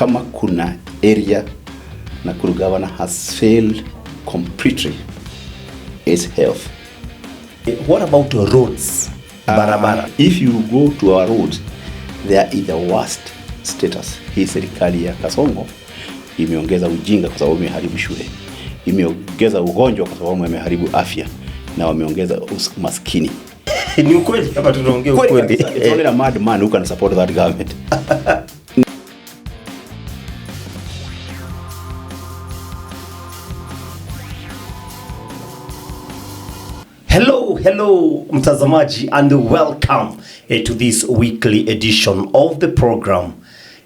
Kama kuna area Nakuru governor has failed completely is health. What about roads? Barabara. If you go to our roads, they are in the worst status. Hii serikali ya Kasongo imeongeza ujinga kwa sababu imeharibu shule, imeongeza ugonjwa kwa sababu imeharibu afya, na wameongeza umaskini. Ni ukweli hapa tunaongea Kweli ukweli. kabisa. It's only a madman who can support that government. Hello, hello mtazamaji and welcome to this weekly edition of the program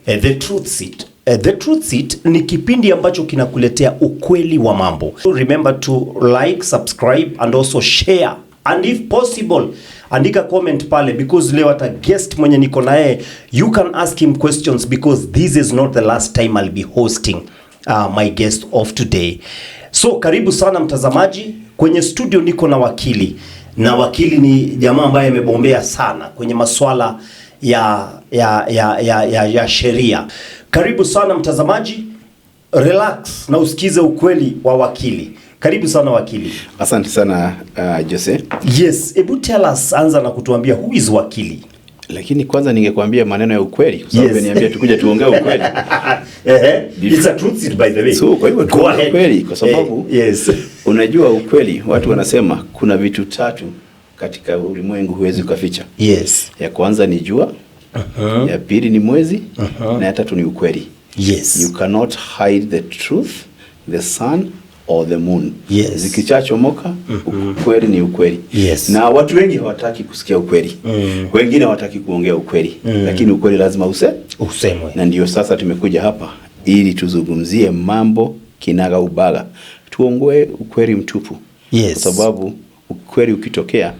The Truth Seat. The Truth Seat ni kipindi ambacho kinakuletea ukweli wa mambo. Remember to like, subscribe and also share, and if possible andika comment pale, because leo hata guest mwenye niko naye, you can ask him questions, because this is not the last time I'll be hosting my guest of today. So karibu sana mtazamaji, kwenye studio niko na wakili, na wakili ni jamaa ambaye amebombea sana kwenye maswala ya sheria. Karibu sana mtazamaji, relax na usikize ukweli wa wakili. Karibu sana wakili. Asante sana, Jose. Yes, hebu tell us, anza na kutuambia, who is wakili? Lakini kwanza ningekuambia maneno ya ukweli kwa sababu niambia tukuje tuongee ukweli. Ehe, it's a truth seat, by the way. So kwa hivyo Go tuongee ahead. ukweli kwa sababu Yes. unajua ukweli, watu wanasema kuna vitu tatu katika ulimwengu huwezi ukaficha. Ya kwanza ni jua, ya pili ni mwezi, na ya tatu ni ukweli. You cannot hide the truth, the sun or the moon. Zikishachomoka, ukweli ni ukweli. Na watu wengi hawataki kusikia ukweli. Wengine hawataki kuongea ukweli. Lakini ukweli lazima Usemwe. Na ndio sasa tumekuja hapa ili tuzungumzie mambo kinaga ubaga, tuongoe ukweli mtupu. Kwa sababu ukweli ukitokea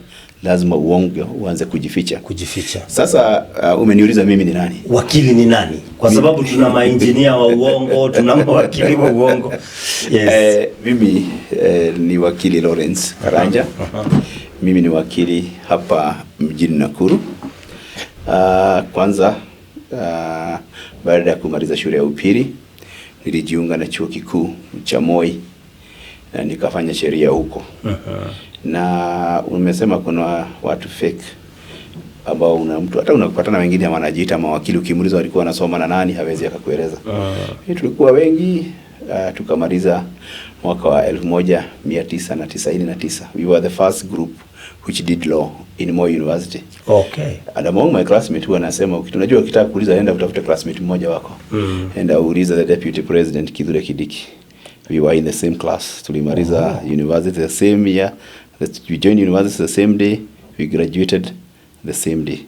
lazima uongo uanze kujificha. Kujificha. Sasa umeniuliza mimi ni nani? Wakili ni nani? Kwa sababu tuna mainjinia wa uongo, tuna mawakili wa uongo. Yes. Mimi ni wakili Lawrence Karanja. Mimi ni wakili hapa mjini Nakuru. Kwanza, baada ya kumaliza shule ya upili nilijiunga na chuo kikuu cha Moi na nikafanya sheria huko. Na umesema kuna watu fake ambao una mtu hata unapatana wengine wanajiita mawakili, ukimuuliza walikuwa wanasoma na nani hawezi akakueleza. Tulikuwa wengi, tukamaliza mwaka wa 1999. We were the first group which did law in Moi University. And among my classmates huwa nasema, unajua ukitaka kuuliza enda utafute classmate mmoja wako. Enda uulize the deputy president Kithure Kindiki. We were in the same class. Tulimaliza university the same year. We joined university the same day. We graduated the same day.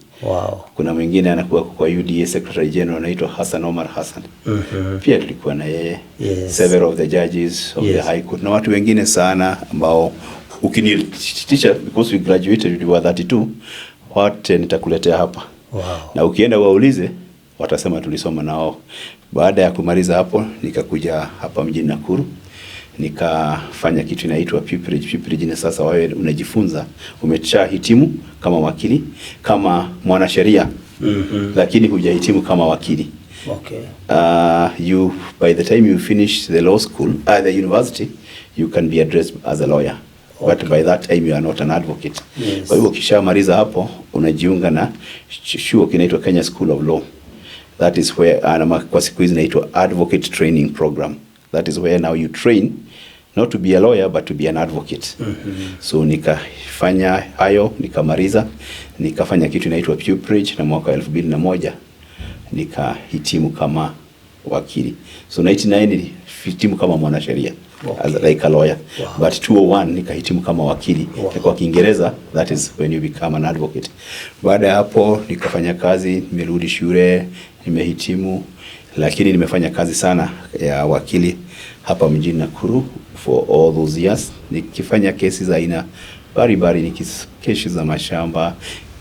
Kuna mwingine anakuwa kwa UDA Secretary General, anaitwa Hassan Omar Hassan. Pia tulikuwa na yeye. Several of the judges of the High Court na watu wengine sana ambao ukinitisha, because we graduated, we were 32, wote nitakuletea hapa. Na ukienda waulize watasema tulisoma nao. Baada ya kumaliza hapo nikakuja hapa mjini Nakuru, nikafanya kitu inaitwa pupillage. Pupillage ni sasa wewe unajifunza, umeshahitimu kama wakili, kama mwanasheria, lakini hujahitimu kama wakili. You by the time you finish the law school, the university, you can be addressed as a lawyer. But by that time you are not an advocate. Kwa hivyo ukishamaliza hapo unajiunga na chuo kinaitwa Kenya School of Law. That is where kwa siku hizi inaitwa Advocate Training Program. That is where now you train not to be a lawyer but to be an advocate. So nikafanya hayo, nikamaliza, nikafanya kitu inaitwa pupillage na mwaka 2001 nikahitimu kama wakili. So 99 nilihitimu kama mwanasheria as like a lawyer. But 201 nikahitimu kama wakili. Kwa Kiingereza that is when you become an advocate. Baada ya hapo nikafanya kazi, nimerudi shule, nimehitimu, lakini nimefanya kazi sana ya wakili hapa mjini Nakuru for all those years, nikifanya kesi za aina mbalimbali, ni kesi za mashamba,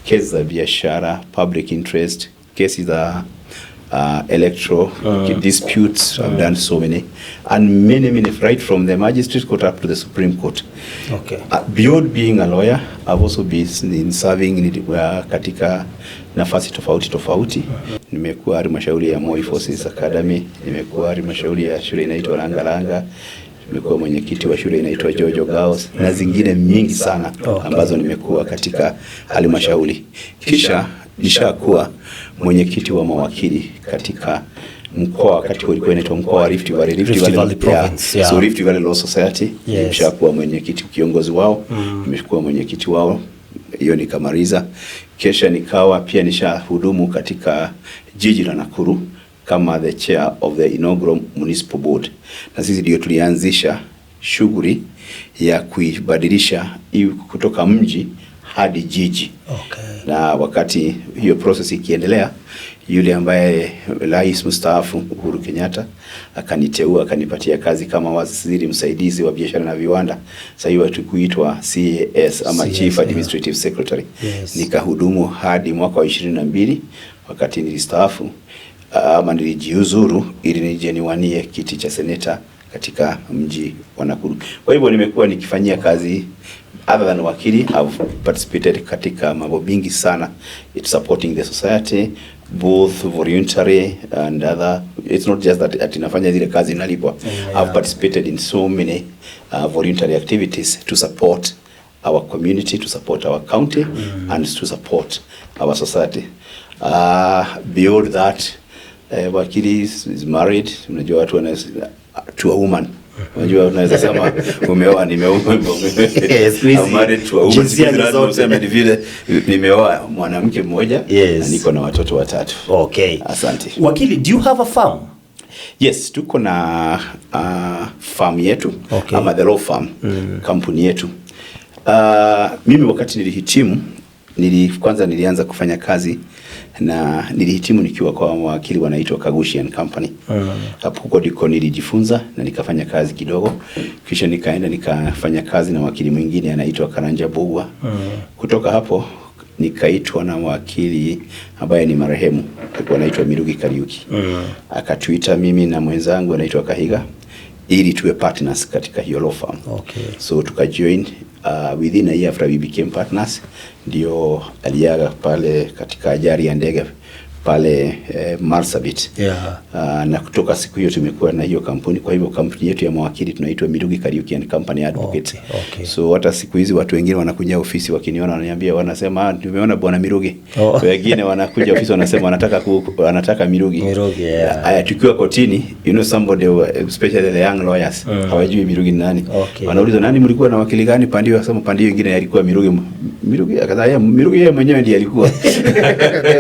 kesi za biashara, public interest, kesi za electoral disputes. I've done so many and many, many, right from the magistrate court up to the Supreme Court. Beyond being a lawyer, I've also been in serving in, katika nafasi tofauti tofauti. Nimekuwa halmashauri ya Moi Forces Academy, nimekuwa halmashauri ya shule inaitwa Langalanga, nimekuwa mwenyekiti wa shule inaitwa Jojo Girls na zingine nyingi sana ambazo nimekuwa katika halmashauri. Kisha nishakuwa mwenyekiti wa mawakili katika mkoa, wakati ulikuwa inaitwa mkoa wa Rift Valley, Rift Valley Province, yeah. So Rift Valley Law Society, nimeshakuwa mwenyekiti, kiongozi wao, nimekuwa mwenyekiti wao, hiyo nikamaliza. Kisha nikawa pia nishahudumu katika jiji la Nakuru kama the chair of the inaugural municipal board, na sisi ndio tulianzisha shughuli ya kuibadilisha iwe kutoka mji hadi jiji. Na wakati hiyo process ikiendelea, yule ambaye rais mstaafu Uhuru Kenyatta akaniteua, akanipatia kazi kama waziri msaidizi wa biashara na viwanda, sasa hiyo tukuitwa CAS ama CS, Chief Administrative Secretary. Nikahudumu hadi mwaka wa 22 wakati nilistaafu ama nilijiuzuru ili nije niwanie kiti cha seneta katika mji wa Nakuru. Kwa hivyo nimekuwa nikifanyia kazi other than wakili, I've participated katika mambo mingi sana. It's supporting the society both voluntary and other. It's not just that ati nafanya zile kazi inalipwa. I've participated in so many voluntary activities to support our community, to support our county and to support our society. Beyond that, wakili is married. Unajua watu wana to a woman. Unajua unaweza sema umeoa, nimeoa. Yes, siku hizi I'm married to a woman. jinsia Siku hizi ni lazima zote. useme ni vile nimeoa mwanamke mmoja na niko na watoto watatu. Asante. Wakili, do you have a firm? Yes, tuko na firm yetu ama the law firm, kampuni yetu. Mimi wakati nilihitimu, kwanza nilianza kufanya kazi na nilihitimu nikiwa kwa wakili wanaitwa Kagushi and Company. Hapo huko ndiko nilijifunza na nikafanya kazi kidogo. Kisha nikaenda nikafanya kazi na wakili mwingine anaitwa Karanja Mbugua. Kutoka hapo nikaitwa na wakili ambaye ni marehemu, alikuwa anaitwa Mirugi Kariuki. Akatuita mimi na mwenzangu anaitwa Kahiga ili tuwe partners katika hiyo law firm. So tukajoin, within a year after we became partners, ndio aliaga pale katika ajali ya ndege pale Marsabit. Na kutoka siku hiyo tumekuwa na hiyo kampuni. Kwa hivyo kampuni yetu ya mawakili tunaitwa Mirugi Kariuki and Company Advocates. So hata siku hizi watu wengine wanakuja ofisi wakiniona wananiambia, wanasema, "Ah, tumeona bwana Mirugi." Wengine wanakuja ofisi wanasema wanataka Mirugi. Mirugi, yeah. Aya, tukiwa kotini, somebody, especially the young lawyers, hawajui Mirugi ni nani. Wanauliza, "Nani, mlikuwa na wakili gani pande hiyo?" Akasema pande hiyo ingine alikuwa Mirugi. Mirugi akasema yeye Mirugi yeye mwenyewe ndiye alikuwa.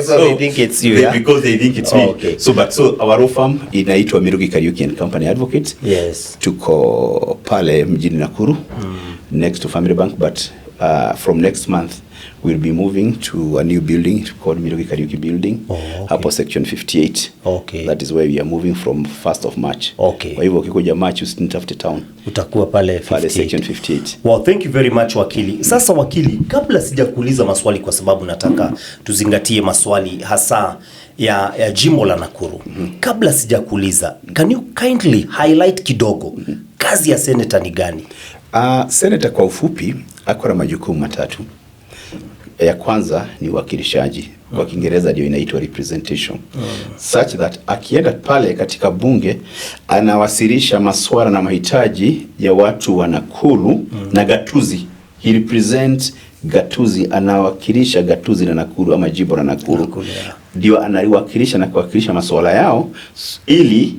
So they think it's you, yeah? Because they think it's me. So but so our law firm inaitwa Mirugi Kariuki and Company Advocates. Tuko pale mjini Nakuru, next to Family Bank, but from next month we'll be moving to a new building called Mirugi Kariuki Building. Hapo section 58. That is where we are moving from 1st of March. Kwa hivyo ukikuja March usinitafute town. Utakuwa pale Pale 58. section 58. Well, thank you very much, wakili. Sasa wakili, kabla sijakuuliza maswali, kwa sababu nataka tuzingatie maswali hasa ya jimbo la Nakuru. Kabla sijakuuliza, can you kindly highlight kidogo kazi ya senator ni gani? Senator kwa ufupi ako na majukumu matatu. Ya kwanza ni uwakilishaji, kwa Kiingereza ndio inaitwa representation, such that akienda pale katika bunge anawasilisha maswala na mahitaji ya watu wa Nakuru na gatuzi. He represent gatuzi, anawakilisha gatuzi la Nakuru ama jimbo la Nakuru, Nakuru, yeah. ndio analiwakilisha na kuwakilisha masuala yao ili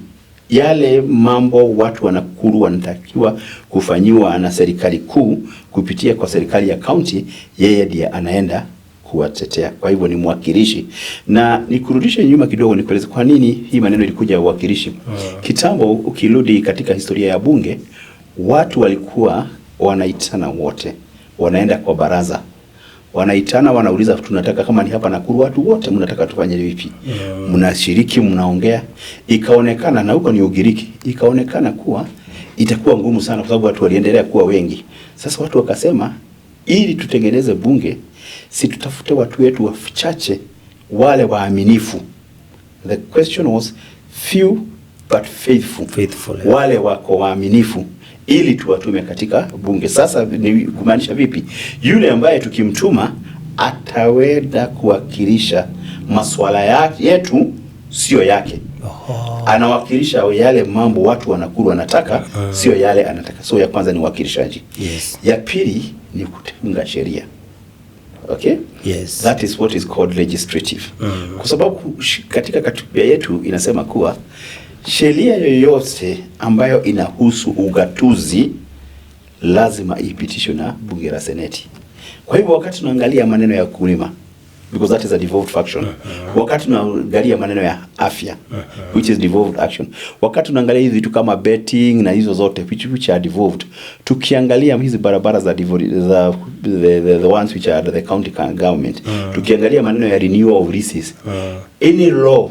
yale mambo watu wa Nakuru wanatakiwa kufanyiwa na serikali kuu kupitia kwa serikali ya county, yeye ndiye anaenda kuwatetea. Kwa hivyo ni mwakilishi. Na nikurudishe nyuma kidogo nikueleze kwa nini hii maneno ilikuja ya uwakilishi. Kitambo ukirudi katika historia ya bunge, watu walikuwa wanaitana wote, wanaenda kwa baraza, wanaitana, wanauliza, "Tunataka kama ni hapa Nakuru, watu wote mnataka tufanye vipi?" Mnashiriki, mnaongea. Ikaonekana, na huko ni Ugiriki, ikaonekana kuwa itakuwa ngumu sana kwa sababu watu waliendelea kuwa wengi. Sasa watu wakasema, ili tutengeneze bunge, si tutafute watu wetu wachache wale waaminifu. The question was few but faithful. Faithful, yeah. Wale wako waaminifu ili tuwatume katika bunge. Sasa ni kumaanisha vipi? Yule ambaye tukimtuma Atawenda kuwakilisha masuala yetu, sio yake. Anawakilisha yale mambo watu wa Nakuru wanataka, sio yale anataka. So ya kwanza ni uwakilishaji. Ya pili ni kutunga sheria. Okay? Yes. That is what is called legislative. Kwa sababu katika katiba yetu inasema kuwa sheria yoyote ambayo inahusu ugatuzi lazima ipitishwe na bunge la Seneti. Kwa hivyo wakati tunaangalia maneno ya kulima, because that is a devolved function. Wakati tunaangalia maneno ya afya, which is devolved action. Wakati tunaangalia hizi vitu kama betting na hizo zote which are devolved. Tukiangalia hizi barabara za devolved, the ones which are the county government. Tukiangalia maneno ya renewal of leases. Any law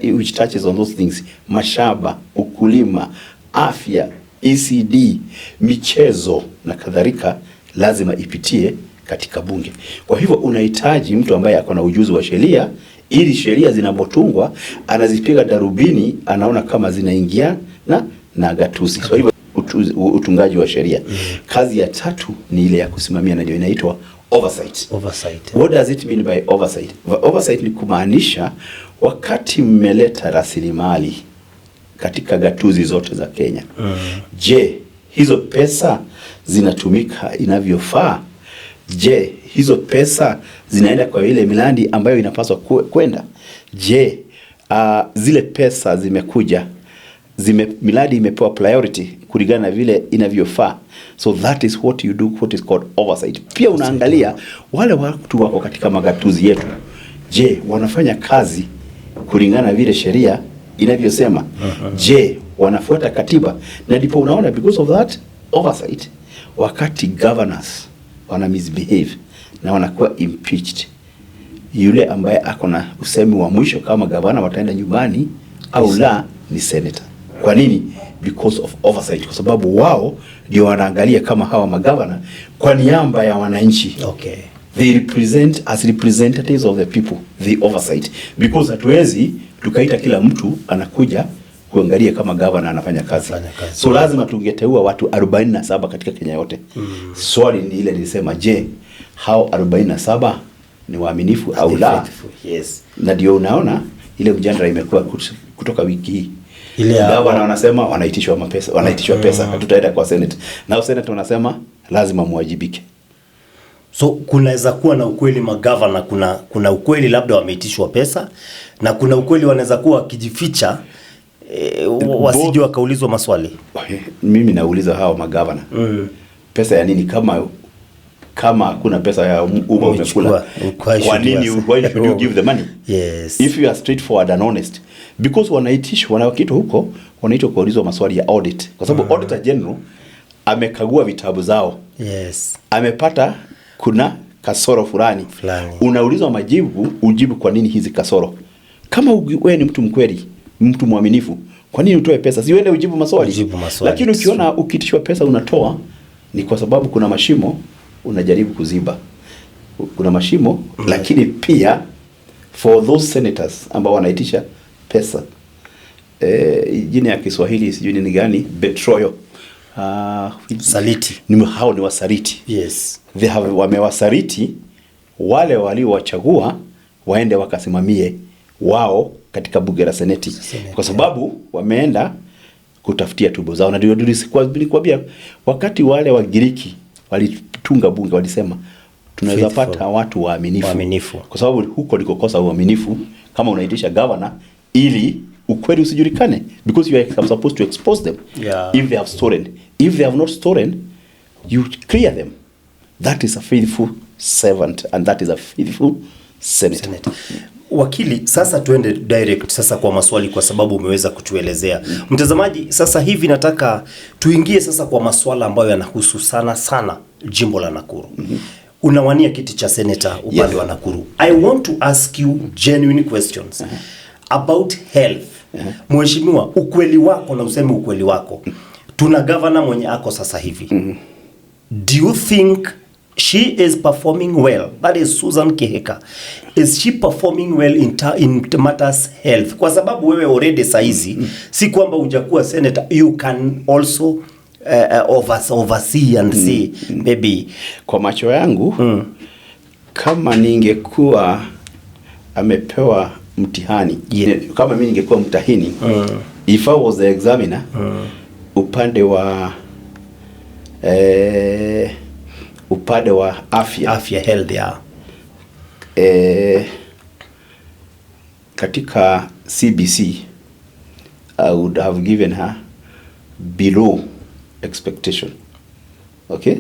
which touches on those things, mashamba, ukulima, afya, ECD, michezo na kadhalika, lazima ipitie katika bunge. Kwa hivyo unahitaji mtu ambaye ako na ujuzi wa sheria, ili sheria zinapotungwa anazipiga darubini, anaona kama zinaingia na gatuzi. Kwa hivyo utungaji wa sheria. Kazi ya tatu ni ile ya kusimamia, na ndio inaitwa oversight. Oversight. What does it mean by oversight? Oversight ni kumaanisha wakati mmeleta rasilimali katika gatuzi zote za Kenya. Je, hizo pesa zinatumika inavyofaa? Je, hizo pesa zinaenda kwa ile miradi ambayo inapaswa kwenda? Je, zile pesa zimekuja, miradi imepewa priority kulingana na vile inavyofaa? So that is what you do, what is called oversight. Pia unaangalia wale watu wako katika magatuzi yetu, je, wanafanya kazi kulingana na vile sheria inavyosema? Je, wanafuata katiba? Na ndipo unaona because of that oversight, wakati governors wana misbehave na wanakuwa impeached, yule ambaye ako na usemi wa mwisho kama gavana wataenda nyumbani au la ni senator. Kwa nini? Because of oversight, kwa sababu wao ndio wanaangalia kama hawa magavana kwa niaba ya wananchi. They represent as representatives of the people, the oversight, because hatuwezi tukaita kila mtu anakuja kuangalia kama governor anafanya kazi. Anafanya kazi. So lazima tungeteua watu 47 katika Kenya yote. Swali ni ile nilisema, je, hao 47 ni waaminifu au la? Faithful, yes. Na ndio unaona ile mjadala imekuwa kutoka wiki hii. Ile ya- Gavana wanasema wanaitishwa mapesa, wanaitishwa pesa, hatutaenda kwa Senate. Na Senate wanasema lazima muwajibike. So kunaweza kuwa na ukweli magavana, kuna ukweli labda wameitishwa pesa na kuna ukweli wanaweza kuwa wakijificha, wasije wakaulizwa maswali. Mimi nauliza hao magavana. Pesa ya nini kama hakuna pesa ya umma Umechukua, umekula? why Kwa should nini, you ask? why should you give the money? Yes. If you are straightforward and honest, because wanaitishwa, wanaitwa huko, wanaitwa kuulizwa maswali ya audit, kwa sababu auditor general amekagua vitabu zao. Amepata kuna kasoro fulani. Fulani. Unaulizwa majibu, ujibu kwa nini hizi kasoro. Kama wewe ni mtu mkweli, mtu mwaminifu, kwa nini utoe pesa? Si uende ujibu maswali. Ujibu maswali. Lakini ukiona ukiitishwa pesa unatoa, ni kwa sababu kuna mashimo unajaribu kuziba. Kuna mashimo, lakini pia for those senators ambao wanaitisha pesa, jina ya Kiswahili sijui ni gani, betrayal. Saliti. Hao ni wasaliti. Wamewasaliti wale waliowachagua waende wakasimamie wao katika bunge la Seneti. Seneti, Kwa sababu wameenda kutafutia tumbo zao. Na ndio nilikwambia wakati wale Wagiriki walitunga bunge walisema tunaweza Faithful. pata watu waaminifu. Waaminifu. Kwa sababu huko ndiko uaminifu, kama unaitisha governor ili ukweli usijulikane, because you are supposed to expose them. If they have stolen. If they have not stolen, you clear them. That is a faithful servant and that is a faithful senator. Senator. Wakili, sasa tuende direct sasa kwa maswali kwa sababu umeweza kutuelezea. Mtazamaji, sasa hivi nataka tuingie sasa kwa maswala ambayo yanahusu sana sana jimbo la Nakuru. Unawania kiti cha senator upande wa Nakuru. I want to ask you genuine questions about health. Mheshimiwa, ukweli wako na useme ukweli wako. Tuna governor mwenye ako sasa hivi. Do you think she is performing well? That is Susan Kihika. Is she performing well in matters health? Kwa sababu wewe already saizi, si kwamba hujakuwa senator, you can also oversee and see maybe. Kwa macho yangu, Kama ningekuwa amepewa mtihani, kama mimi ningekuwa mtahini, if I was the examiner, upande wa afya, Afya, health, yeah. Katika CBC I would have given her below expectation. Okay?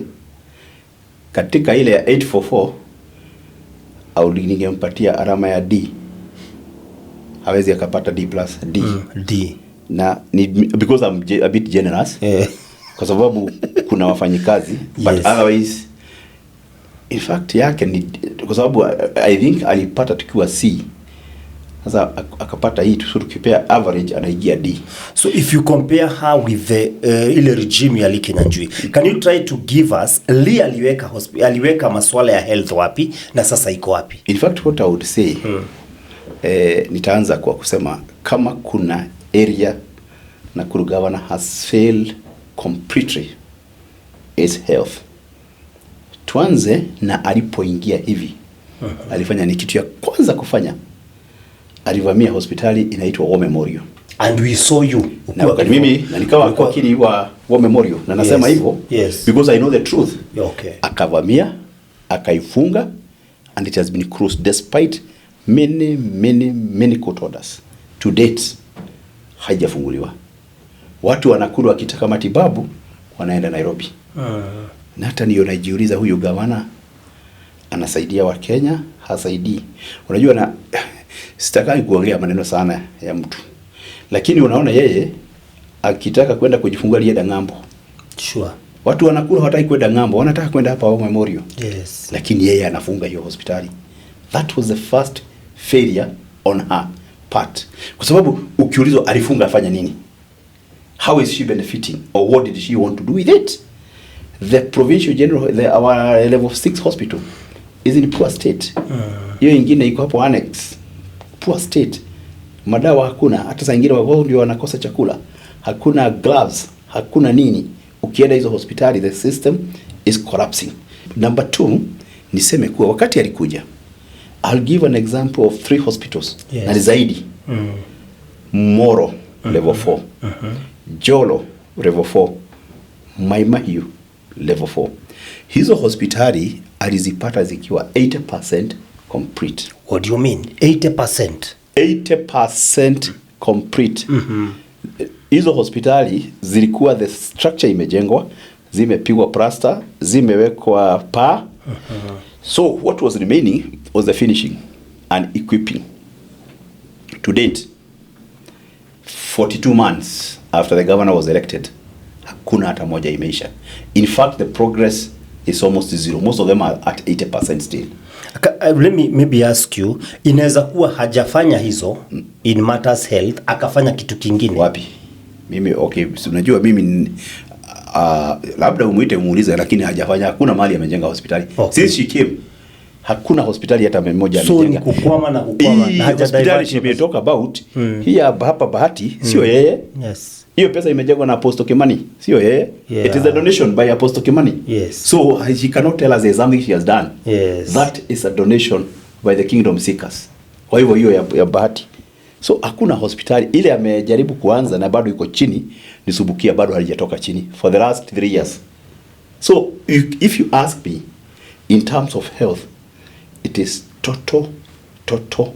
Katika ile ya 844 au ningempatia alama ya D. Hawezi akapata D plus, D. D. Na ni because I'm a bit generous kwa sababu kuna wafanyikazi, but otherwise, in fact, yake ni kwa sababu I think alipata tukiwa C, sasa akapata hii, so tukipea average anaingia D. So if you compare her with the ile regime ya Lee Kinyanjui, can you try to give us Lee aliweka masuala ya health wapi na sasa iko wapi? In fact, what I would say, nitaanza kwa kusema kama kuna area Nakuru governor has failed completely is health. Tuanze na alipoingia hivi, alifanya ni kitu ya kwanza kufanya, alivamia hospitali inaitwa War Memorial. And we saw you Na ukiwa wakati mimi na nikawa wakili wa War Memorial na nasema hivyo because I know the truth. Akavamia, akaifunga, and it has been closed despite many, many, many court orders. To date haijafunguliwa. Watu wa Nakuru wakitaka matibabu wanaenda Nairobi. Na hata ndio najiuliza, huyu gavana anasaidia Wakenya, hasaidii? Unajua, na sitakai kuongea maneno sana ya mtu, lakini unaona yeye akitaka kwenda kujifungua alienda ng'ambo. Watu wa Nakuru hawataki kwenda ng'ambo, wanataka kwenda hapa War Memorial, lakini yeye anafunga hiyo hospitali. That was the first failure on her part, kwa sababu ukiulizwa alifunga afanya nini, how is she benefiting or what did she want to do with it? The provincial general, our level 6 hospital is in poor state. Hiyo ingine iko hapo annex, poor state, madawa hakuna, hata saa ingine wao ndio wanakosa chakula, hakuna gloves, hakuna nini. Ukienda hizo hospitali, the system is collapsing. Number two, niseme kuwa wakati alikuja, I'll give an example of three hospitals na ni zaidi. Moro level 4, Jolo level 4, Mai Mahiu level 4. Hizo hospitali alizipata zikiwa 80% complete. What do you mean? 80%? 80% complete. Hizo hospitali zilikuwa, the structure imejengwa, zimepigwa plaster, zimewekwa paa. So what was remaining was the finishing and equipping. To date, 42 months after the governor was elected, hakuna hata moja imeisha. In fact, the progress is almost zero. Most of them are at 80% still. Let me maybe ask you, inaweza kuwa hajafanya hizo in matters health, akafanya kitu kingine? Wapi? Mimi, okay, si unajua mimi labda umuite umuulize, lakini hajafanya, hakuna mahali amejenga hospitali. Since she came, hakuna hospitali hata moja So ni amejenga. kukwama na kukwama Hii na haja hospitali divert. she talk about hii hapa Bahati, sio yeye. Hiyo pesa imejengwa na Apostle Kimani, sio yeye. It is a donation by Apostle Kimani. So she cannot tell us there's something she has done. That is a donation by the Kingdom Seekers. Kwa hivyo hiyo ya Bahati. So hakuna hospitali ile amejaribu kuanza na bado iko chini, ni Subukia, bado halijatoka chini for the last 3 years. So if you ask me in terms of health, it is total, total,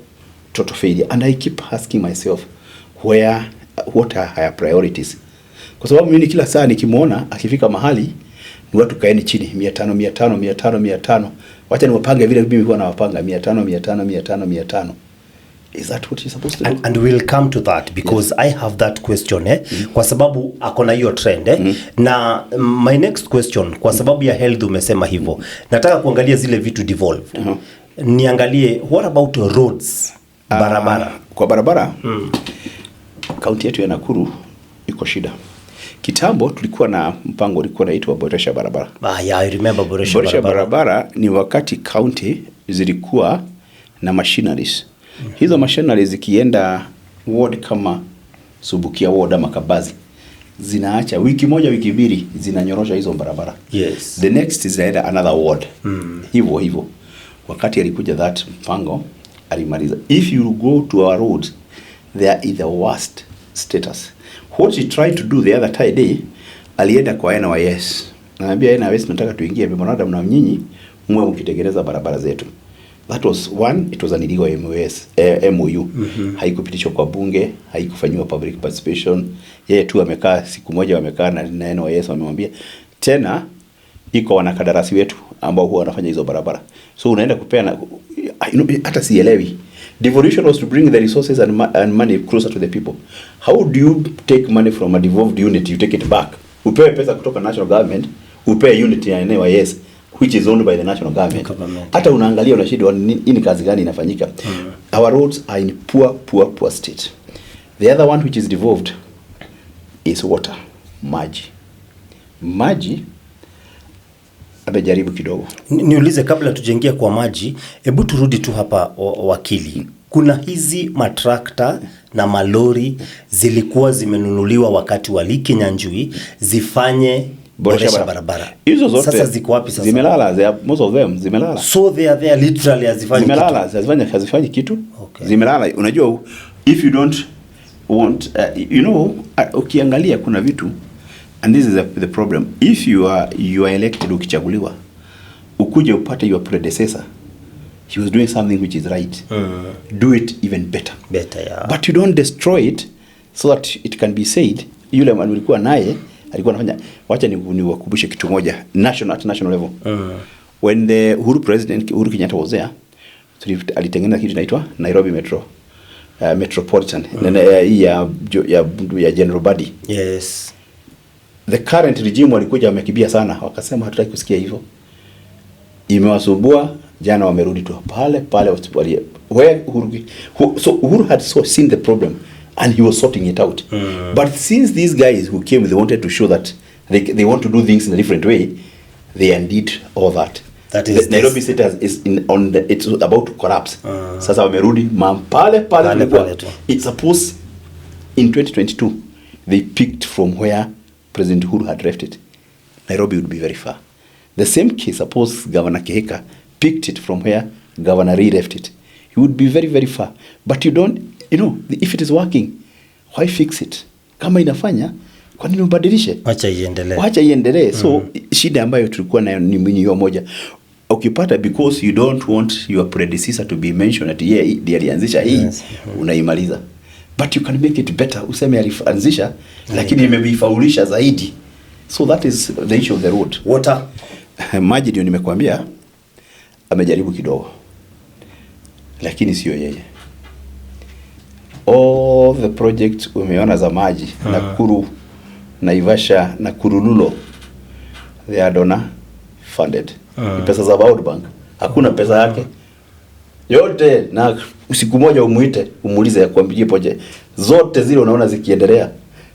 total failure. And I keep asking myself where, what are her priorities? Kwa sababu mimi kila saa nikimwona akifika mahali ni watu kaeni chini, 500, 500, 500, 500. Wacha niwapange vile mimi huwa nawapanga, 500, 500, 500, 500. Is that what she's supposed to do? And we'll come to that because I have that question, eh? Kwa sababu akona hiyo trend, eh? Na my next question, kwa sababu ya health umesema hivyo, nataka kuangalia zile vitu devolved. Niangalie, what about roads, barabara? Ah, kwa barabara, kaunti yetu ya Nakuru iko shida. Kitambo tulikuwa na mpango ulikuwa unaitwa boresha barabara. Ah, yeah, I remember boresha Boresha barabara. barabara ni wakati county zilikuwa na machineries. Hizo machineries zikienda ward kama Subukia ward ama Kabazi, zinaacha wiki moja, wiki mbili, zinanyorosha hizo barabara. The next zinaenda another ward. Hivyo hivyo. Wakati alikuja that mpango alimaliza. If you go to our roads, they are in the worst status. What he tried to do the other day, alienda kwa NYS. Naambia NYS, nataka tuingie memorandum na nyinyi mwe mkitengeneza barabara zetu. That was one, it was an illegal MOS, MOU. Haikupitishwa kwa bunge, haikufanyiwa public participation. Yeye tu amekaa siku moja, wamekaa na NYS wamemwambia tena iko wanakandarasi wetu ambao huwa wanafanya hizo barabara. So unaenda kupeana, hata sielewi. Devolution was to bring the resources and money closer to the people. How do you take money from a devolved unit, you take it back? Upewe pesa kutoka national government, upewe unit ya NYS which is owned by the national government. Government. Hata unaangalia unashindwa ni kazi gani inafanyika. Our roads are in poor, poor, poor state. The other one which is devolved is water, maji. Maji amejaribu kidogo. Niulize kabla tujaingia kwa maji, hebu turudi tu hapa wakili. Kuna hizi matrakta na malori zilikuwa zimenunuliwa wakati wa Lee Kinyanjui zifanye boresha barabara. Hizo zote sasa ziko wapi sasa? Zimelala, they are, most of them zimelala. So they are there literally, hazifanyi kitu. Zimelala, hazifanyi kitu. Okay. Zimelala. Unajua, if you don't want, ukiangalia kuna vitu, and this is the problem. If you are elected, ukichaguliwa, ukuje upate your predecessor, he was doing something which is right. Do it even better. Better, yeah. But you don't destroy it so that it can be said yule ulikuwa naye alikuwa anafanya. Wacha niwakumbushe kitu moja at national level. When the Uhuru president Uhuru Kenyatta was there, alitengeneza kitu inaitwa Nairobi Metro. Metropolitan hii ya General Badi. The current regime walikuja wamekimbia sana, wakasema hatutaki kusikia hivyo. Imewasumbua, jana wamerudi tu pale pale where Uhuru, so Uhuru had so seen the problem and he was sorting it out. But since these guys who came, they wanted to show that they want to do things in a different way, they undid all that. That is The Nairobi City is in on the, it's about to collapse. Sasa wamerudi pale pale Pale tulikuwa. pale tu. It's supposed in 2022 they picked from where President Uhuru had left it. Nairobi would be very far. The same case, suppose Governor Kihika picked it from where Governor Lee left it. He would be very, very far. But you don't, if it is working, why fix it? Kama inafanya, kwa nini ubadilishe? Wacha iendelee. Wacha iendelee. So shida ambayo tulikuwa nayo ni hiyo moja. Ukipata because you don't want your predecessor to be mentioned at yeye ndiye alianzisha hii, unaimaliza. But you can make it better. Useme alianzisha lakini imeifaulisha zaidi. So that is the issue of the road. Water. Maji ndio nimekuambia amejaribu kidogo, lakini sio yeye. All the projects umeona za maji, Nakuru, Naivasha na Kurululo, they are donor funded. Ni pesa za World Bank, hakuna pesa yake yote. Na siku moja umuite umuulize akwambie project zote zile unaona zikiendelea,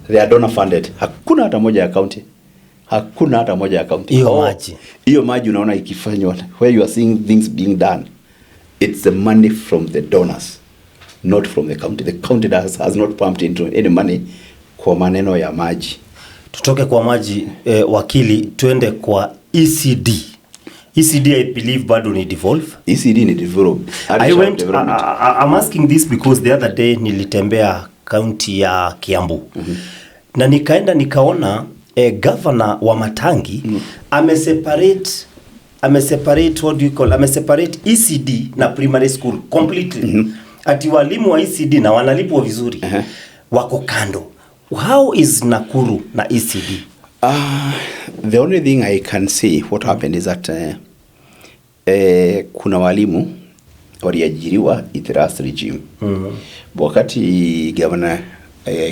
they are donor funded. Hakuna hata moja ya county, hakuna hata moja ya county. Hiyo maji. Hiyo maji unaona ikifanywa, where you are seeing things being done, it's the money from the donors, not from the county. The county has not pumped into any money kwa maneno ya maji. Tutoke kwa maji, wakili, tuende kwa ECD. ECD I believe bado ni devolve. ECD ni develop. I went, Development. I'm asking this because the other day nilitembea kaunti ya Kiambu na nikaenda nikaona governor Wamatangi ameseparate, what do you call, ameseparate ECD na primary school completely. Ati walimu wa ECD na wanalipwa vizuri wako kando. How is Nakuru na ECD? The only thing I can say what happened is that kuna walimu waliajiriwa in the last regime. Wakati governor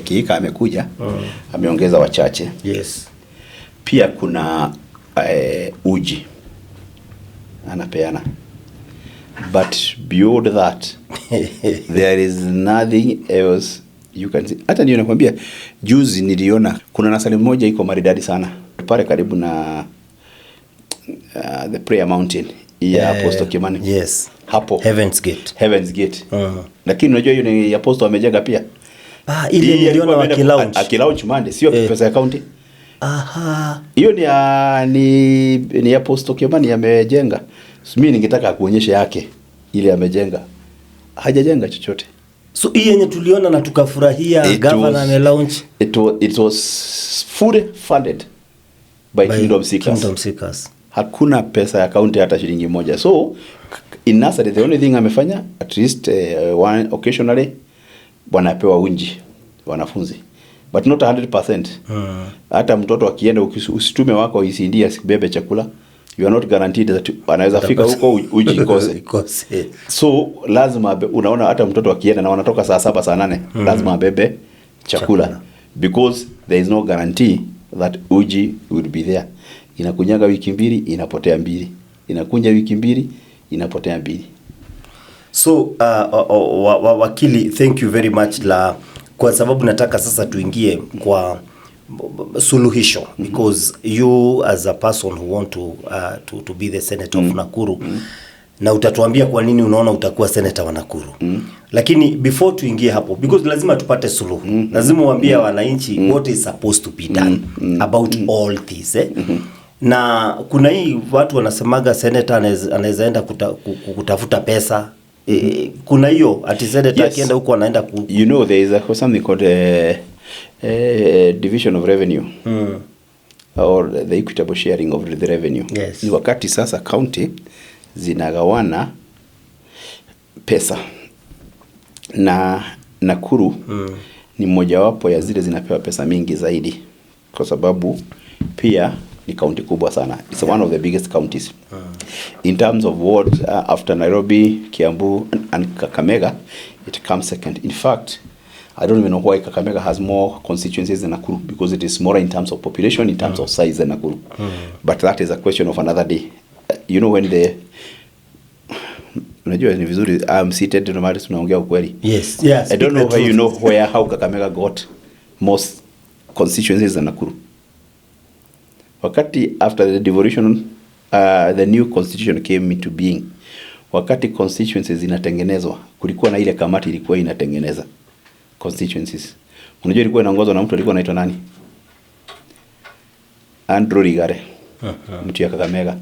Kihika amekuja, ameongeza wachache. Pia kuna uji anapeana, but beyond that there is nothing else you can see. Hata ndio nakwambia juzi niliona kuna nursery moja iko maridadi sana pale karibu na the Prayer Mountain ya Apostle Kimani. Hapo Heaven's Gate. Heaven's Gate. Lakini unajua hiyo ni Apostle amejenga pia. Ah, ile Hii niliona alikuwa ameenda wakilaunch. Akilaunch Monday, sio pesa ya county. Hiyo ni Apostle Kimani amejenga. So, mimi ningetaka kuonyesha yake ile amejenga. Hajajenga chochote. So hii yenye tuliona na tukafurahia, governor amelaunch. It was fully funded by Kingdom Seekers. Kingdom Seekers. Hakuna pesa ya county hata shilingi moja. So in nursery, the only thing amefanya, at least one, occasionally wanapewa uji wanafunzi, but not 100%. Hata mtoto akienda, usitume wako ECD asibebe chakula, you are not guaranteed that anaweza fika huko uji ikose. Ikose. So lazima unaona hata mtoto akienda na wanatoka saa 7, saa 8, lazima abebe chakula, Chakula. Because there is no guarantee that uji will be there. Inakunyaga wiki 2, inapotea mbili, inakuja wiki 2, inapotea mbili. So wakili, thank you very much la kwa sababu nataka sasa tuingie kwa suluhisho, because you as a person who want to be the senator of Nakuru, na utatuambia kwa nini unaona utakuwa senator wa Nakuru. Lakini before tuingie hapo, because lazima tupate suluhu, lazima uambie wananchi what is supposed to be done about all this, eh? Na kuna hii watu wanasemaga senator anaweza enda kutafuta pesa. Kuna hiyo ati senator akienda huko anaenda ku You know, there is something called a division of revenue or the equitable sharing of the revenue. Ni wakati sasa county zinagawana pesa na Nakuru ni mojawapo ya zile zinapewa pesa mingi zaidi kwa sababu pia ni county kubwa sana. It's one of the biggest counties. In terms of ward, after Nairobi, Kiambu and Kakamega, it comes second. In fact, I don't even know why Kakamega has more constituencies than Nakuru, because it is smaller in terms of population, in terms of size than Nakuru. But that is a question of another day. You know when the unajua ni vizuri I'm seated no matter tunaongea ukweli. I don't Speak know the where you truth. know where how Kakamega got most constituencies than Nakuru. Wakati after the devolution, the new constitution came into being, wakati constituencies zinatengenezwa, kulikuwa na ile kamati ilikuwa inatengeneza constituencies. Unajua ilikuwa inaongozwa na mtu alikuwa anaitwa nani? Andrew Ligare, mtu ya Kakamega.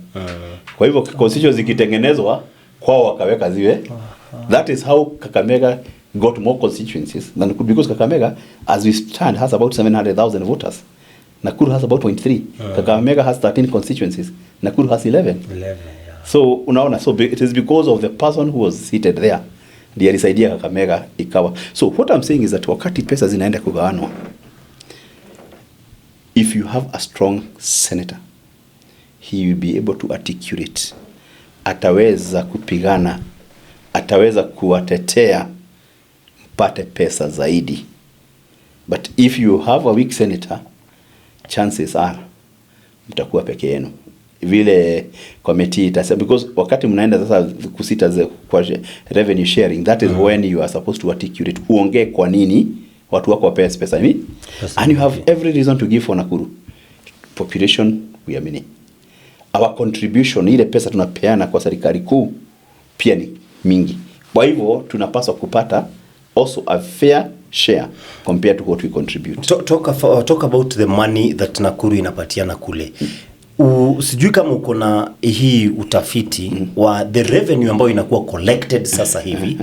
Kwa hivyo constituencies zikitengenezwa kwao wakaweka ziwe. That is how Kakamega got more constituencies than, because Kakamega, as we stand, has about 700,000 voters. Nakuru has about 0.3. Kakamega has 13 constituencies. Nakuru has 11. 11, yeah. So unaona, so it is because of the person who was seated there ndiye alisaidia Kakamega ikawa. So what I'm saying is that wakati pesa zinaenda kugawanwa, if you have a strong senator, he will be able to articulate, ataweza kupigana, ataweza kuwatetea mpate pesa zaidi. But if you have a weak senator, chances are mtakuwa peke yenu vile committee itasema, because wakati mnaenda sasa kusita kwa revenue sharing, that is when you are supposed to articulate, uongee kwa nini watu wako wapewe pesa mi Pesa and you have mingi. Every reason to give for Nakuru. Population, we are many. Our contribution, ile pesa tunapeana kwa serikali kuu, pia ni mingi. Kwa hivyo tunapaswa kupata also a fair share compared to what we contribute. Talk about the money that Nakuru inapatiana kule. Sijui kama uko na hii utafiti wa the revenue ambayo inakuwa collected sasa hivi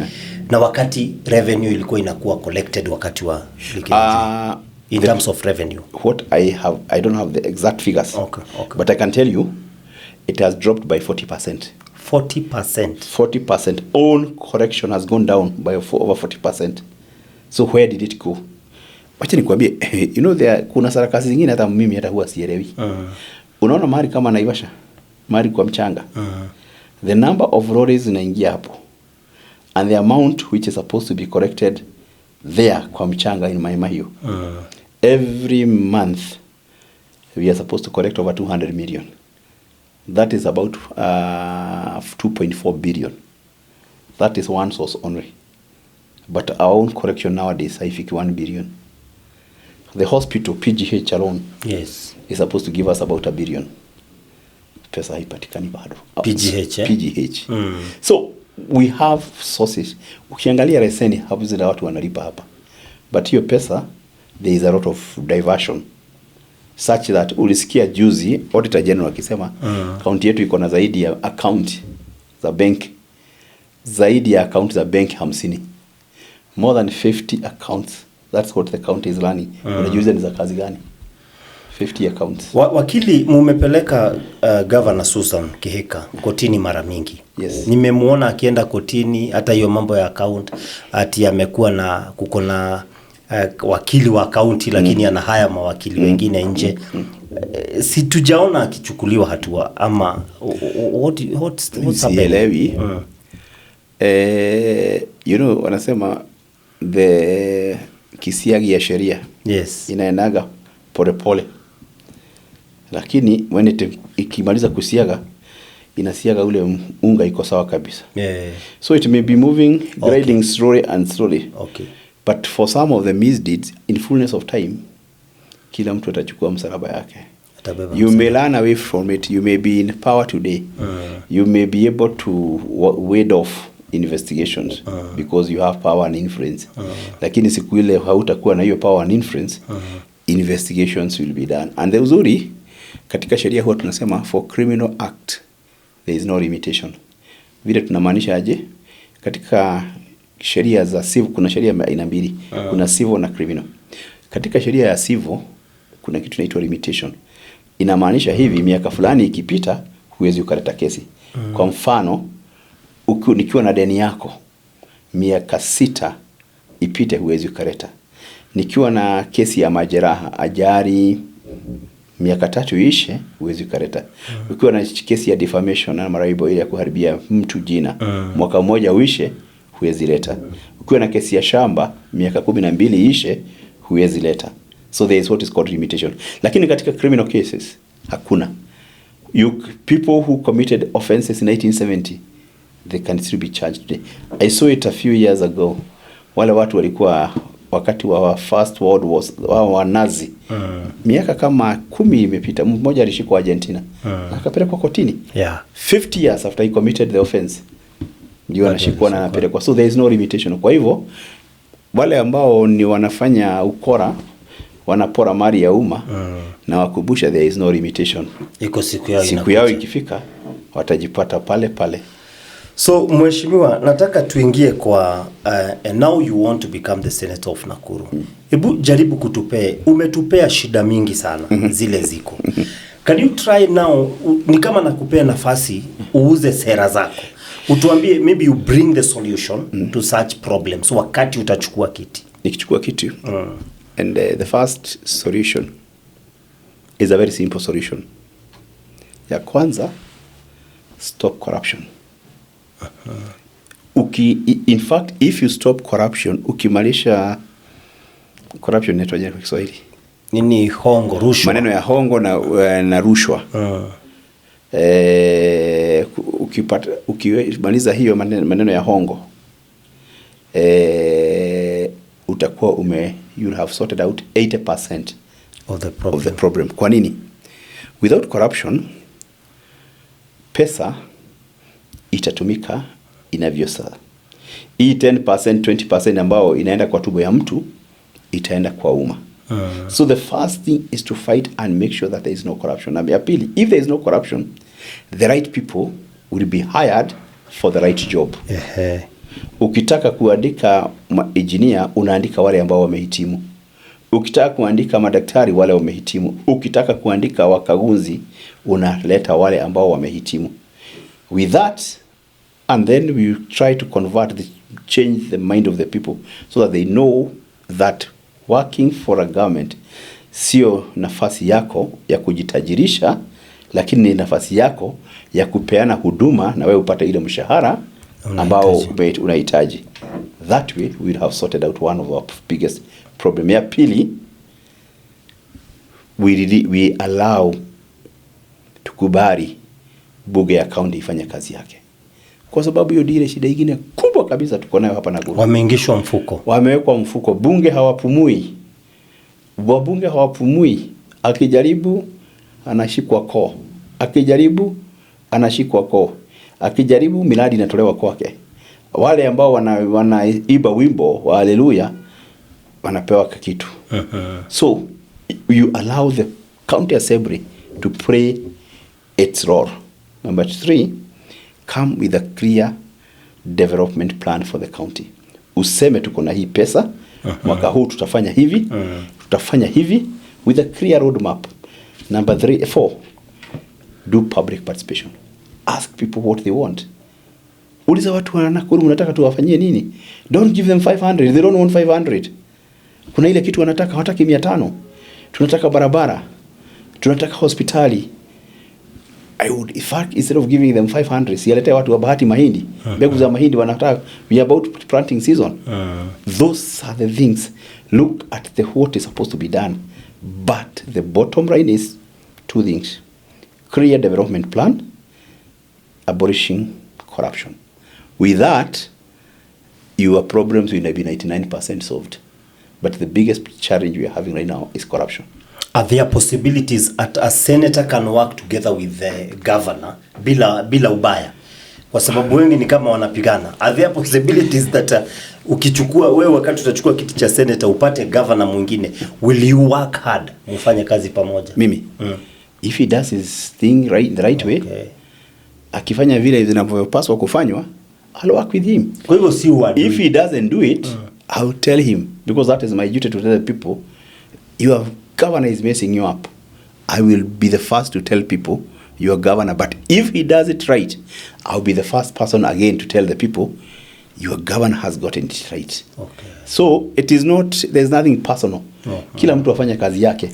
na wakati revenue ilikuwa inakuwa collected wakati wa Kinyanjui, in terms of revenue. What I have, I don't have the exact figures. But I can tell you, it has dropped by 40%. 40%. 40%. Own collection has gone down by over 40%. So where did it go? Wacha nikwambie, you know there kuna sarakasi zingine hata mimi hata huwa sielewi. Unaona mahali kama Naivasha, mahali kwa mchanga. The number of lorries zinaingia hapo and the amount which is supposed to be collected there kwa mchanga in Mai Mahiu. Every month we are supposed to collect over 200 million. That is about 2.4 billion. That is one source only. But our own collection nowadays haifiki 1 billion. The hospital PGH alone is supposed to give us about a billion. Pesa haipatikani bado. PGH, eh? PGH. So we have sources. Ukiangalia leseni hapo zile watu wanalipa hapa. But hiyo pesa, there is a lot of diversion such that ulisikia juzi Auditor General akisema kaunti yetu iko na zaidi ya account za benki, zaidi ya account za benki 50, more than 50 accounts. That's what the county is running. Unajiuliza ni za kazi gani 50 accounts? Wakili, mumepeleka Governor Susan Kihika kotini mara mingi. Yes. Nimemuona akienda kotini, hata hiyo mambo ya account, ati amekuwa na kuko na wakili wa county, lakini ana haya mawakili wengine nje. Si tujaona akichukuliwa hatua ama what's happening? Sielewi. Wanasema the kisiagi ya sheria inaendaga polepole, lakini when ikimaliza kusiaga, inasiaga ule unga iko sawa kabisa. So it may be moving, grinding slowly and slowly, but for some of the misdeeds, in fullness of time, kila mtu atachukua msalaba yake. Atabeba. You may run away from it. You may be in power today. You may be able to ward off investigations because you have power and influence, lakini siku ile hautakuwa na hiyo power and influence, investigations will be done. And the uzuri, katika sheria huwa tunasema for criminal act there is no limitation. Vile tunamaanisha aje? Katika sheria za civil kuna sheria aina mbili: kuna civil na criminal. Katika sheria ya civil kuna kitu inaitwa limitation. Inamaanisha hivi: miaka fulani ikipita, huwezi ukaleta kesi. Kwa mfano, nikiwa na deni yako, miaka 6 ipite, huwezi ukaleta. Nikiwa na kesi ya majeraha, ajali, miaka 3 iishe, huwezi ukaleta. Ukiwa na kesi ya defamation ama libel, ile ya kuharibia mtu jina, mwaka mmoja uishe, huwezi leta. Ukiwa na kesi ya shamba, miaka 12 iishe, huwezi leta. So there is what is called limitation. Lakini katika criminal cases hakuna. You people who committed offenses in 1970, they can still be charged today. I saw it a few years ago. Wale watu walikuwa wakati wa First World War, wa Nazi, miaka kama 10 imepita, mmoja alishikwa Argentina na akapelekwa kotini. 50 years after he committed the offense ndio anashikwa na anapelekwa. So there is no limitation. Kwa hivyo wale ambao ni wanafanya ukora, wanapora mali ya umma, nawakumbusha there is no limitation. Iko siku yao. Siku yao Inakuja. ikifika, watajipata pale pale. So mheshimiwa, nataka tuingie kwa and now you want to become the senator of Nakuru. Hebu jaribu kutupee, umetupea shida mingi sana zile ziko. Can you try now, ni kama nakupea nafasi uuze sera zako. Utuambie, maybe you bring the solution to such problems wakati utachukua kiti. Nikichukua kitu, and the first solution is a very simple solution. Ya kwanza, stop corruption. In fact, if you stop corruption, ukimalisha corruption, inaitwaje kwa Kiswahili? Nini, hongo, rushwa. Maneno ya hongo na rushwa. Ukipata, ukimaliza hiyo maneno ya hongo, utakuwa you'll have sorted out 80% of the problem. Of the problem. Kwa nini? Without corruption, pesa itatumika inavyofaa. Hii 10%, 20% ambao inaenda kwa tumbo ya mtu itaenda kwa umma. So the first thing is to fight and make sure that there is no corruption. Na ya pili, if there is no corruption, the right people will be hired for the right job. Ukitaka kuandika engineer, unaandika wale ambao wamehitimu. Ukitaka kuandika madaktari, wale wamehitimu. Ukitaka kuandika wakaguzi, unaleta wale ambao wamehitimu. With that, and then we try to convert the change the mind of the people so that they know that working for a government sio nafasi yako ya kujitajirisha, lakini ni nafasi yako ya kupeana huduma na wewe upate ile mshahara ambao unahitaji. That way we will have sorted out one of our biggest problem. Ya pili, we allow, tukubali bunge ya county ifanye kazi yake, kwa sababu hiyo ndio ile shida ingine kubwa kabisa tuko nayo hapa Nakuru. Wameingishwa mfuko. Wamewekwa mfuko, bunge hawapumui, wabunge hawapumui. Akijaribu anashikwa koo, akijaribu anashikwa koo, akijaribu miradi inatolewa kwake. Wale ambao wanaimba wimbo wa haleluya wanapewa kitu. So you allow the county assembly to play its role. Number three, Come with a clear development plan for the county. Useme tuko na hii pesa, mwaka huu tutafanya hivi, tutafanya hivi with a clear roadmap. Number three, four, do public participation. Ask people what they want. Uliza watu wa Nakuru, mnataka tuwafanyie nini? Don't give them 500. They don't want 500. Kuna ile kitu wanataka, hawataki 500. Tunataka barabara, tunataka hospitali. I would, in fact, instead of giving them 500, si alete watu wa Bahati mahindi, mbegu za mahindi wanataka. We are about planting season. Those are the things. Look at the what is supposed to be done. But the bottom line is two things: clear development plan, abolishing corruption. With that, your problems will be 99% solved. But the biggest challenge we are having right now is corruption. Are there possibilities at a senator can work together with the governor bila ubaya? Kwa sababu wengi ni kama wanapigana. Are there possibilities that ukichukua wewe, wakati utachukua kiti cha senator, upate governor mwingine, will you work hard mfanye kazi pamoja? Mimi, if he does his thing right, the right way, akifanya vile zinavyopaswa kufanywa, I'll work with him. Kwa hivyo si uadui. If he doesn't do it, I'll tell him, because that is my duty to tell the people, your governor is messing you up. I will be the first to tell people your governor. But if he does it right, I'll be the first person again to tell the people your governor has gotten it right. So it is not, there's nothing personal. Kila mtu afanye kazi yake.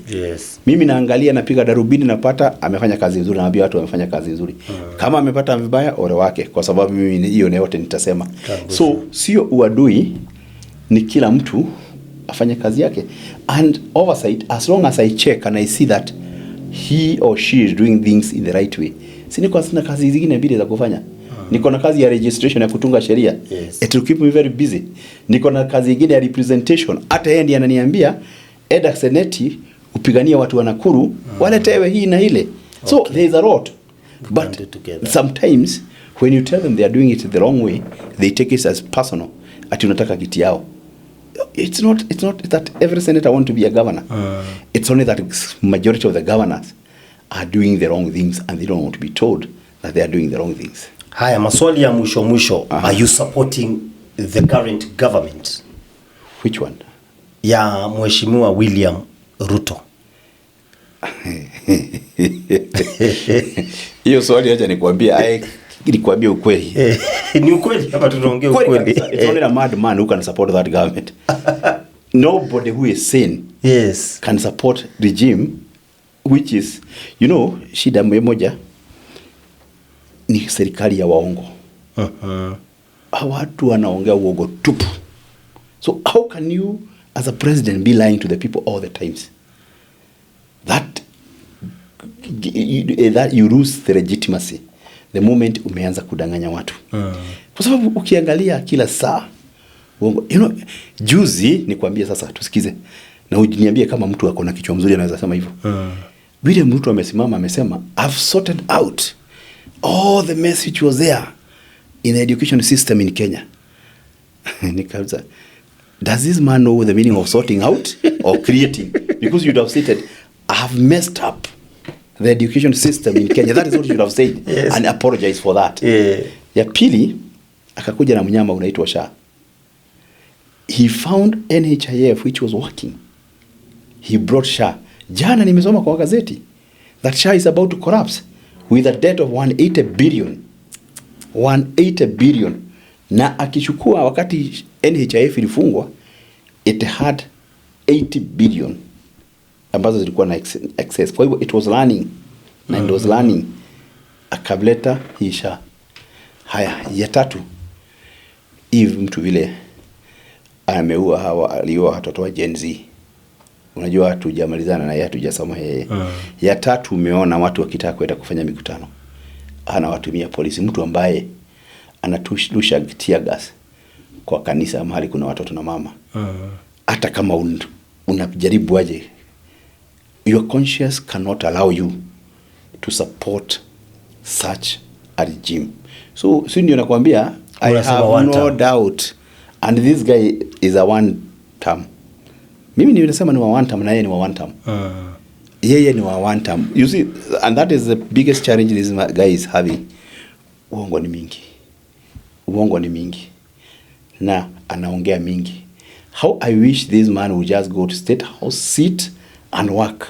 Mimi naangalia, napiga darubini, napata amefanya kazi nzuri, naambia watu wamefanya kazi nzuri. Kama amepata vibaya, ole wake, kwa sababu mimi hiyo ni yote nitasema. Kabisa. So sio uadui, ni kila mtu afanye kazi yake. And oversight, as long as I check and I see that he or she is doing things in the right way. Si niko sina kazi zingine mbili za kufanya? Niko na kazi ya registration, ya kutunga sheria. It will keep me very busy. Niko na kazi ingine ya representation. Hata yeye ndiye ananiambia, enda seneti upiganie watu wa Nakuru waletewe hii na ile. So there is a lot. We But can do together. Sometimes when you tell them they are doing it the wrong way, they take it as personal. Ati unataka kiti yao. It's not that every senator want to be a governor. It's only that majority of the governors are doing the wrong things and they don't want to be told that they are doing the wrong things. Haya, maswali ya mwisho mwisho. Are you supporting the current government Which one? Ya Mheshimiwa William Ruto? Hiyo swali, acha nikwambie, nikwambie ukweli. Eh, ni ukweli, hapa tunaongea Kweli ukweli. kabisa. It's only a madman who can support that government. Nobody who is sane can support regime which is, shida moja ni serikali ya waongo. Hawa watu wanaongea uongo tupu. So how can you as a president be lying to the people all the times? That you lose the legitimacy the moment umeanza kudanganya watu. Kwa sababu ukiangalia kila saa uongo. Juzi nikwambie, sasa tusikize na uniambie kama mtu ako na kichwa mzuri anaweza sema hivyo. William Ruto amesimama amesema, "I've sorted out all the mess which was there in the education system in Kenya." Nikauliza, does this man know the meaning of sorting out or creating? Because you'd have stated, "I have messed up the education system in Kenya." That is what you should have said and apologize for that. Ya pili, akakuja na mnyama unaitwa SHA. He found NHIF which was working. He brought SHA. Jana nimesoma kwa gazeti that SHA is about to collapse with a debt of 180 billion. 180 billion. Na akichukua, wakati NHIF ilifungwa, it had 80 billion ambazo zilikuwa na excess. Kwa hivyo it was running na it was running. Akaleta hii SHA. Haya, ya tatu, hivi mtu vile ameua hawa, aliua watoto wa Gen Z. Unajua hatujamalizana na yeye, hatujasoma yeye. Ya tatu, umeona watu wakitaka kwenda kufanya mikutano anawatumia polisi, mtu ambaye anatusha tear gas kwa kanisa mahali kuna watoto na mama. Hata kama unajaribu aje, your conscience cannot allow you to support such a regime. So si ndio nakwambia, I Unasema have one no term. Doubt and this guy is a one term. Mimi nimesema ni wa one term na yeye ni wa one term. Yeye ni wa one term. You see, and that is the biggest challenge this guy is having. Uongo ni mingi, uongo ni mingi na anaongea mingi. How I wish this man would just go to State House, sit and work,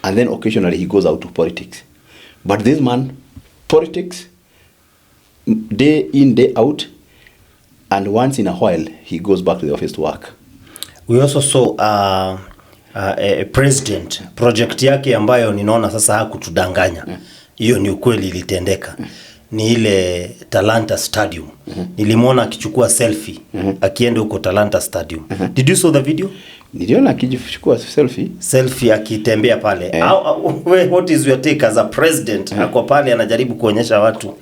and then occasionally he goes out to politics. But this man, politics day in, day out, and once in a while he goes back to the office to work. We also saw a president project yake ambayo ninaona sasa hakutudanganya, hiyo ni ukweli ilitendeka, ni ile Talanta Stadium. Nilimwona akichukua selfie akienda huko Talanta Stadium. Did you saw the video? Niliona akijichukua selfie. Selfie akitembea pale. What is your take as a president? Ako pale anajaribu kuonyesha watu.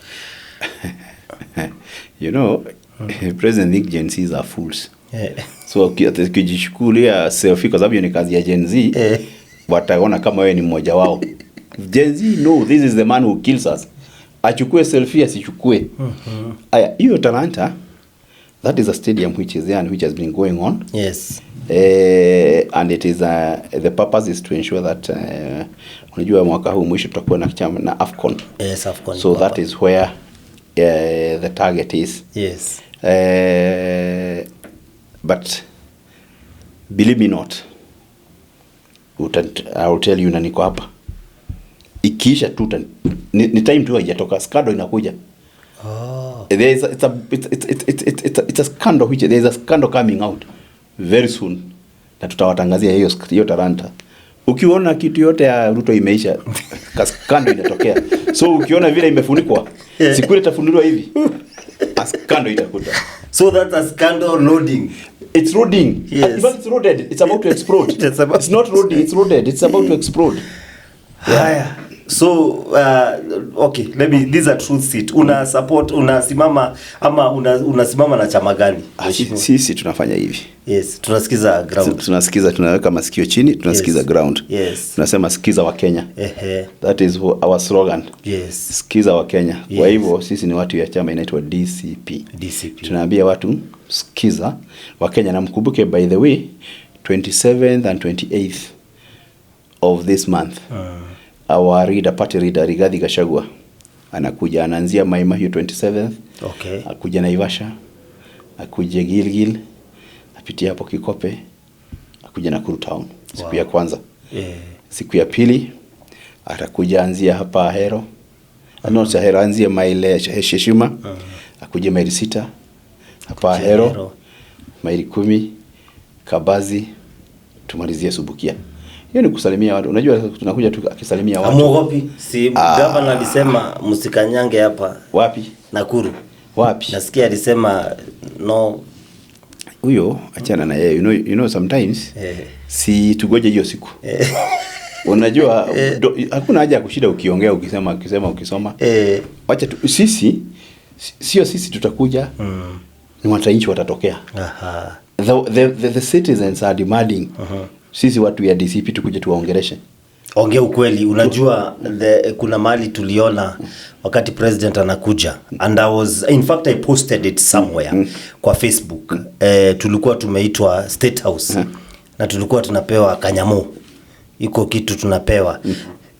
President think Gen Zs are fools. So ukijichukulia selfie, kwa sababu hiyo ni kazi ya Gen Z, wataona kama wewe ni mmoja wao. Gen Z know this is the man who kills us. Achukue selfie, asichukue. Aya, hiyo Talanta, that is a stadium which is there and which has been going on. And it is the purpose is to ensure that unajua mwaka huu mwisho tutakuwa na chama na AFCON. Yes, AFCON So iko that hapa. Is where the target is. But believe me not, I will tell you, na niko hapa, ikiisha tu ni time tu haijatoka, scandal inakuja. There is a, it's a, it's, it's, it's, it's, it's, a, it's a scandal which there is a scandal coming out very soon, na tutawatangazia hiyo Talanta. Ukiona kitu yote ya Ruto imeisha, ka scandal inatokea. So ukiona vile imefunikwa, siku ile itafunuliwa hivi, a scandal itakuta. So that's a scandal loading. It's loading. Yes. In fact, it's loaded. It's about to explode. It's not loading, it's loaded. It's about to explode. Haya. So okay, let me, these are truth seat. Una support, unasimama ama unasimama na chama gani? Ah, sisi tunafanya hivi. Yes, tunasikiza ground. Tunasikiza, tunaweka masikio chini, tunasikiza ground. Tunasema sikiza Wakenya. That is our slogan. Sikiza Wakenya. Kwa hivyo sisi ni watu ya chama inaitwa DCP. DCP. Tunaambia watu sikiza Wakenya, na mkumbuke, by the way, 27th and 28th of this month, our leader, party leader Rigathi Gachagua anakuja, anaanzia Mai Mahiu 27th, akuja Naivasha, akuje Gilgil, apitie hapo Kikope, akuja Nakuru town siku ya kwanza. Siku ya pili atakuja anzia hapa Ahero, no, si Ahero, anzie maili Sheshima, akuje maili 6 hapa Akuje Ahero, Ahero. maili 10 Kabazi, tumalizie Subukia. Hiyo ni kusalimia watu. Unajua tunakuja tu akisalimia watu. Hamuogopi? Si governor alisema msikanyange hapa Wapi? Nakuru. Wapi? Nasikia alisema no. Huyo achana na yeye. You know sometimes si tugoje hiyo siku. Unajua hakuna haja ya kushida ukiongea, ukisema, ukisema, ukisoma. Wacha tu, sisi sio sisi tutakuja. Ni wananchi watatokea. The citizens are demanding. Sisi watu ya DCP tukuje tuwaongeleshe. Ongea ukweli, unajua kuna mahali tuliona wakati president anakuja, and I was, in fact I posted it somewhere kwa Facebook. Tulikuwa tumeitwa State House na tulikuwa tunapewa kanyamo, iko kitu tunapewa.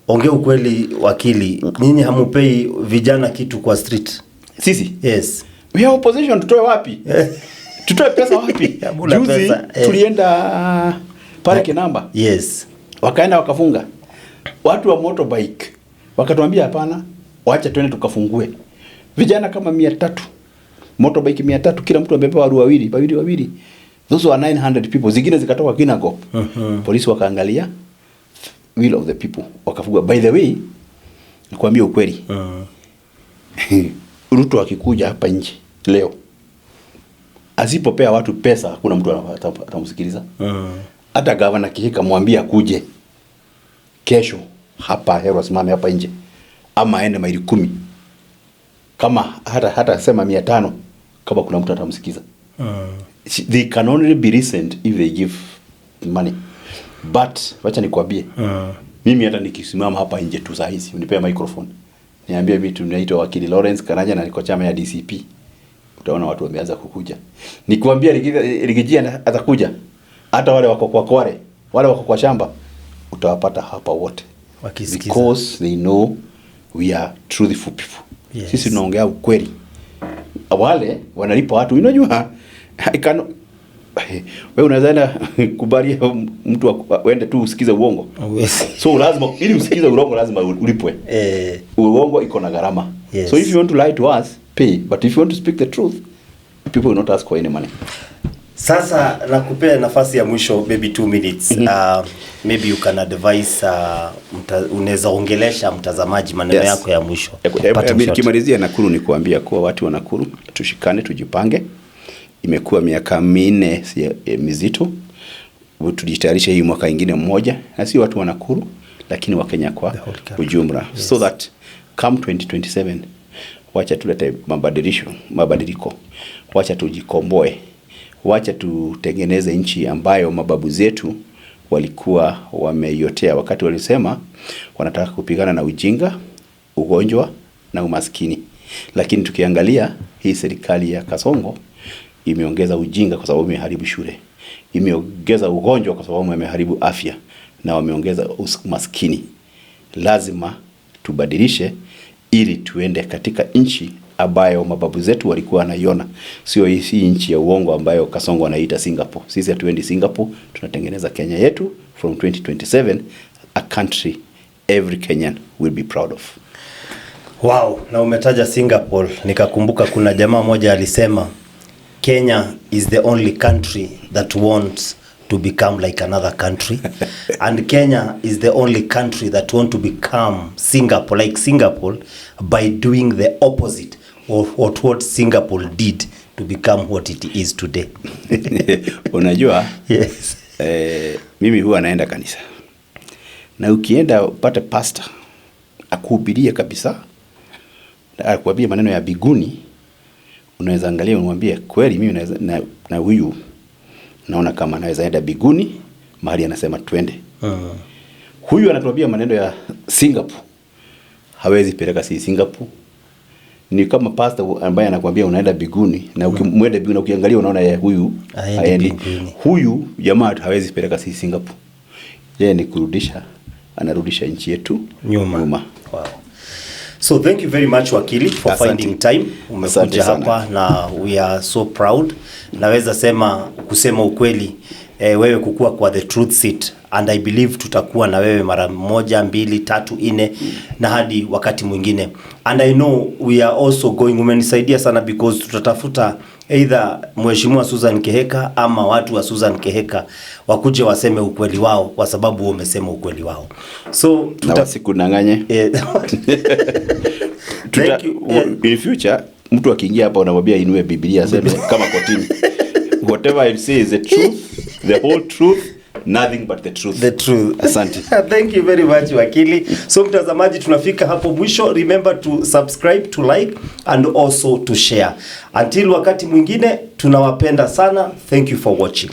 Ongea ukweli wakili, nyinyi hamupei vijana kitu kwa street? Sisi? Yes. We are opposition, tutoe wapi? Tutoe pesa wapi? Hamuna Juzi pesa, eh. tulienda pale Kinamba. Wakaenda wakafunga. Watu wa motorbike wakatuambia hapana, wacha twende tukafungue. Vijana kama 300, motorbike 300, kila mtu amepewa waru wawili, wawili wawili. Those were 900 people. Zingine zikatoka Kinangop. Polisi wakaangalia will of the people, wakafunga. By the way, nikwambie ukweli. Ruto akikuja hapa nje leo, asipopea watu pesa, hakuna mtu atamsikiliza. Hata gavana Kihika mwambie akuje kesho hapa Ahero, asimame hapa nje ama aende maili 10, kama hata sema 500, kama kuna mtu atamsikiza. They can only be listened if they give money. But wacha nikwambie, mimi hata nikisimama hapa nje tu saa hizi, unipea microphone, niambie mimi tunaitwa wakili Lawrence Karanja na niko chama ya DCP, utaona watu wameanza kukuja. Nikwambia Riggy G atakuja, hata wale wako kwa kware, wale wako kwa shamba, utawapata hapa wote. Wakisikiza. Because they know we are truthful people. Sisi tunaongea ukweli. Wale wanalipa watu, unajua, I can, wewe unaweza enda kubali mtu uende tu usikize uongo? Huwezi. So lazima, ili usikize uongo, lazima ulipwe. Uongo iko na gharama. So if you want to lie to us, pay, but if you want to speak the truth, people will not ask for any money. Sasa nakupea nafasi ya mwisho, maybe 2 minutes. Maybe you can advise, unaweza ongelesha mtazamaji maneno yako ya mwisho. Parting shot. Nikimalizia Nakuru ni kuambia kuwa watu wa Nakuru tushikane, tujipange. Imekuwa miaka 4 mizito. Tujitayarishe hii mwaka ingine mmoja, na si watu wa Nakuru, lakini Wakenya kwa The whole country. ujumla, so that come 2027 wacha tulete mabadilisho, mabadiliko, wacha tujikomboe, wacha tutengeneze nchi ambayo mababu zetu walikuwa wameiotea wakati walisema wanataka kupigana na ujinga, ugonjwa na umaskini. Lakini tukiangalia hii serikali ya Kasongo imeongeza ujinga kwa sababu imeharibu shule, imeongeza ugonjwa kwa sababu imeharibu afya, na wameongeza umaskini. Lazima tubadilishe ili tuende katika nchi ambayo mababu zetu walikuwa wanaiona, sio hii nchi ya uongo ambayo Kasongo anaita Singapore. Sisi hatuendi Singapore, tunatengeneza Kenya yetu from 2027, a country every Kenyan will be proud of. Wow, na umetaja Singapore, nikakumbuka kuna jamaa moja alisema Kenya is the only country that wants to become like another country and Kenya is the only country that want to become Singapore, like Singapore, by doing the opposite of what Singapore did to become what it is today. Unajua, mimi huwa naenda kanisa, na ukienda upate pastor akuhubirie kabisa na akuambie maneno ya mbinguni, unaweza angalia umwambie kweli, mimi naweza, na huyu naona kama naweza enda mbinguni mahali anasema twende. Huyu anatuambia maneno ya Singapore, hawezi peleka si Singapore. Ni kama pastor ambaye anakuambia unaenda mbinguni na ukimwenda mbinguni ukiangalia unaona yeye huyu Haendi haendi. mbinguni. Huyu jamaa hawezi peleka si Singapore. Yeye ni kurudisha, anarudisha nchi yetu Nyuma. nyuma. Wow. So thank you very much, Wakili, for Asante. finding time. Asante Umekuja sana. hapa na we are so proud. Naweza sema, kusema ukweli, wewe kukua kwa The Truth Seat, and I believe tutakuwa na wewe mara moja, mbili, tatu, nne na hadi wakati mwingine. And I know we are also going, umenisaidia sana because tutatafuta either Mheshimiwa Susan Kihika ama watu wa Susan Kihika wakuje waseme ukweli wao kwa sababu wewe umesema ukweli wao. So Na wasikudanganye. Thank you. In future mtu akiingia hapa unamwambia inue Biblia aseme kama kotini. Whatever I say is the truth, the whole truth, nothing but the truth. The truth. Asante. Thank you very much, Wakili. So mtazamaji, tunafika hapo mwisho. Remember to subscribe, to like and also to share. Until wakati mwingine, tunawapenda sana. Thank you for watching.